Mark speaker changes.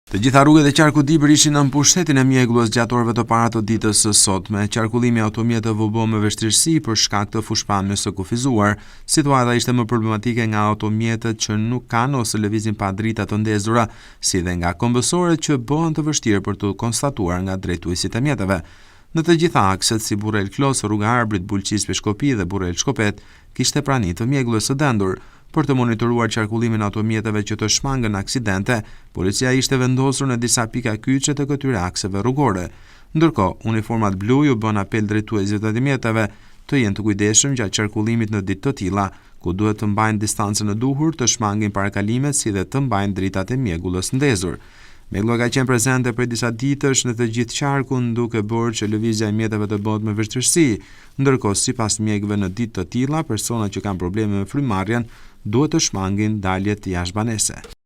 Speaker 1: Të gjitha rrugët e qarkut Dibër ishin nën pushtetin e mjegullës gjatë orëve të para të ditës së sotme. Qarkullimi i automjeteve u bë me vështirësi për shkak të fushëpamjes së kufizuar. Situata ishte më problematike nga automjetet që nuk kanë ose lëvizin pa drita të ndezura, si dhe nga këmbësorët që bëhen të vështirë për t'u konstatuar nga drejtuesit e mjeteve. Në të gjitha akset, si Burrel-Klos, Rruga e Arbrit, Bulqizë-Peshkopi dhe Burrel-Shkopet, kishte prani të mjegullës së dendur. Për të monitoruar qarkullimin e automjeteve që të shmangen aksidente, policia ishte vendosur në disa pika kyçe të këtyre akseve rrugore. Ndërkohë, uniformat blu iu bënë apel drejtuesve të mjeteve të jenë të kujdesshëm gjatë qarkullimit në ditë të tilla, ku duhet të mbajnë distancën e duhur, të shmangin parakalimet si dhe të mbajnë dritat e mjegullës ndezur. Mjegulla ka qenë prezente prej disa ditësh në të gjithë qarkun, duke bërë që lëvizja e mjeteve të bëhet me vështirësi. Ndërkohë, sipas mjekëve në ditë të tilla, personat që kanë probleme me frymëmarrjen duhet të shmangin daljet jashtë banese.